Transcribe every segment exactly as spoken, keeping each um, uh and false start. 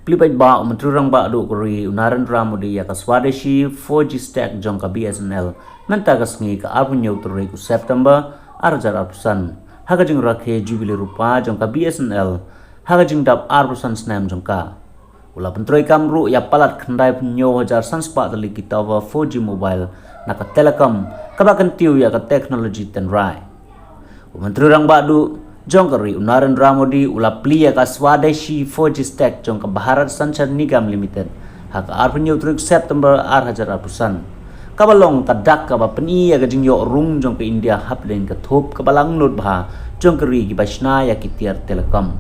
Plie paidbah, u Myntri Rangbah Duh ka ri u Narendra Modi ïa ka Swadeshi four G Stack jong ka B S N L mynta ka sngi ka arphew hynñiew tarik u September arhajar arphew san ha ka jingrakhe Jubilee Rupa jong ka B S N L ha ka jingdap arphew san snem jong ka. U la pyntreikam ruh ïa palat khyndaiphew hynñiew hajar san spah tylli ki tower four G mobile na ka telecom kaba kyntiew ïa ka technology tynrai. U Myntri Rangbah Duh jong ka ri u Narendra Modi u la plie ïa ka Swadeshi four G Stack jong ka Bharat Sanchar Nigam Limited ha ka arphew hynñiew tarik September arhajar arphew san, kaba long ka dak kaba pyni ïa ka jingïoh rung jong ka India hapdeng ka thup kaba langnud bha jong ka ri kiba shna ïa ki tiar telecom.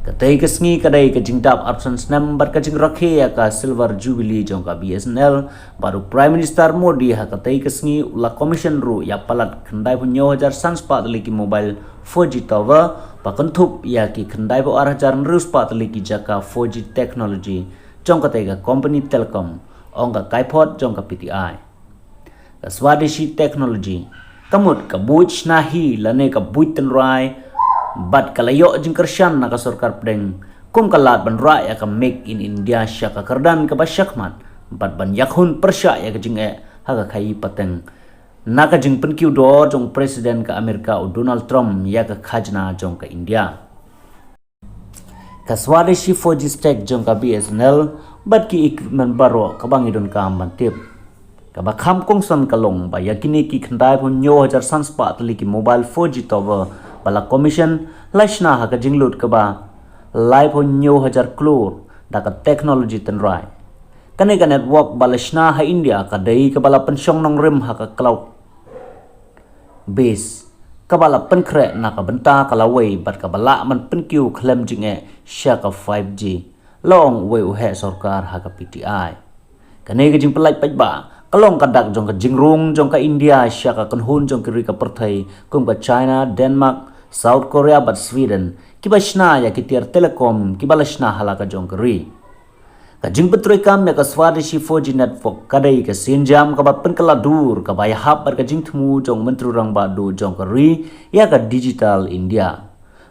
Katei ka sngi ka dei ka jingdap arphew san snem bad ka jingrakhe ïa ka Silver Jubilee jong ka B S N L, bad u Prime Minister Modi ha katei ka sngi u la commission ruh ïa palat khyndaiphew hynñiew hajar san spah tylli ki mobile four G tower, ba kynthup ïa ki khyndaiphew ar hajar hynriew spah tylli ki jaka four G technology jong katei ka company telecom, ong ka kaiphod jong ka P T I. Ka Swadeshi technology ka mut ka buit shna hi lane ka buit tynrai, bad ka la ïoh jingkyrshan na ka sorkar pdeng kum ka lad ban rah ïa ka Make in India sha ka kyrdan kaba shakhmat bad ban ïakhun pyrshah ïa ka jingeh ha ka khaïi pateng na ka jingpynkiew dor jong u President ka Amerika u Donald Trump ïa ka khajna jong ka India. Ka Swadeshi four G Stack jong ka B S N L bad ki equipment baroh kaba ngi donkam ban tip. Kaba kham kongsan ka long ba ïa kine ki khyndaiphew hynñiew hajar san spah tylli ki mobile four G tower ba la commission la shna ha ka jinglut kaba laiphew hynñiew hajar klur da ka technology tynrai. Kane ka network ba la shna ha India ka dei kaba la pynshong nongrim ha ka cloud base, kaba la pynkhreh na ka bynta ka lawei bad kaba lah ban pynkiew khlem jingeh sha ka five G, la ong uwei u heh sorkar ha ka P T I. Kane ka jingpynlait paidbah ka long ka dak jong ka jingrung jong ka India sha ka kynhun jong ki ri ka pyrthei kum ka China, Denmark, South Korea bad Sweden, kiba shna ïa ki tiar telecom kiba la shna ha la ka jong ka ri. Ka jingpyntreikam ïa ka Swadeshi four G network ka dei ka sienjam kaba pynkylla dur kaba ïahap bad ka jingthmu jong u Myntri Rangbah Duh jong ka ri ïa ka Digital India,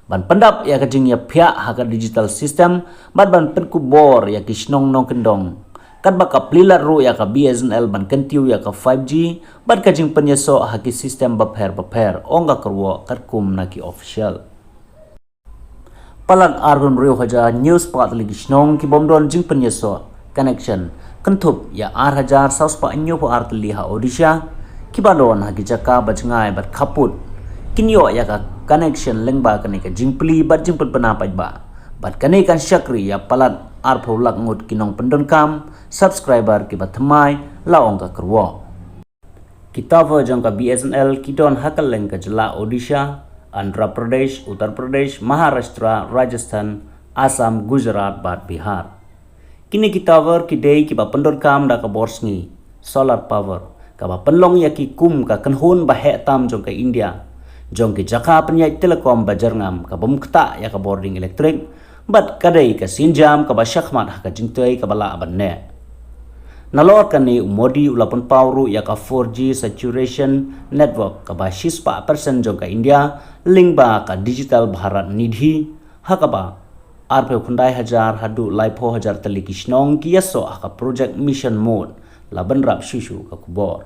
ban pyndap ïa ka jingïaphiah ha ka digital system bad ban pynkupbor ïa ki shnong nongkyndong. Katba ka plie lad ruh ïa ka B S N L ban kyntiew ïa ka five G bad ka jingpynïasoh ha ki system bapher bapher, ong ka kyrwoh katkum na ki official. Palat arphew hynriew hajar hynñiew spah tylli ki shnong ki bym don jingpynïasoh, connection, kynthup ïa ar hajar saw spah hynñiewphew ar tylli ha Odisha, kiba don ha ki jaka ba jngai bad khappud, kin ïoh ïa ka connection lyngba kane ka jingplie bad jingpynbna paidbah. Bad kane kan shakri ïa palat arphew lak ngut ki nongpyndonkam, subscriber, kiba thymmai, la ong ka kyrwoh. Ki tower jong ka B S N L ki don ha kylleng ka jylla Odisha, Andhra Pradesh, Uttar Pradesh, Maharashtra, Rajasthan, Assam, Gujarat bad Bihar. Kine ki tower ki dei kiba pyndonkam da ka bor sngi, solar power, kaba pynlong ïa ki kum ka kynhun ba heh tam jong ka India jong ki jaka pynïaid telecom ba jyrngam, ka bym ktah ïa ka bording elektrik, bad ka dei ka sienjam kaba shakhmat ha ka jingtei kaba lah ban neh. Nalor kane, u Modi u la pynpaw ruh ïa ka four G saturation network kaba shispah percent jong ka India lyngba ka Digital Bharat Nidhi, ha kaba arphew khyndai hajar haduh laiphew hajar tylli ki shnong ki ïasoh ha ka project Mission Mode, la bynrap shuh shuh ka khubor.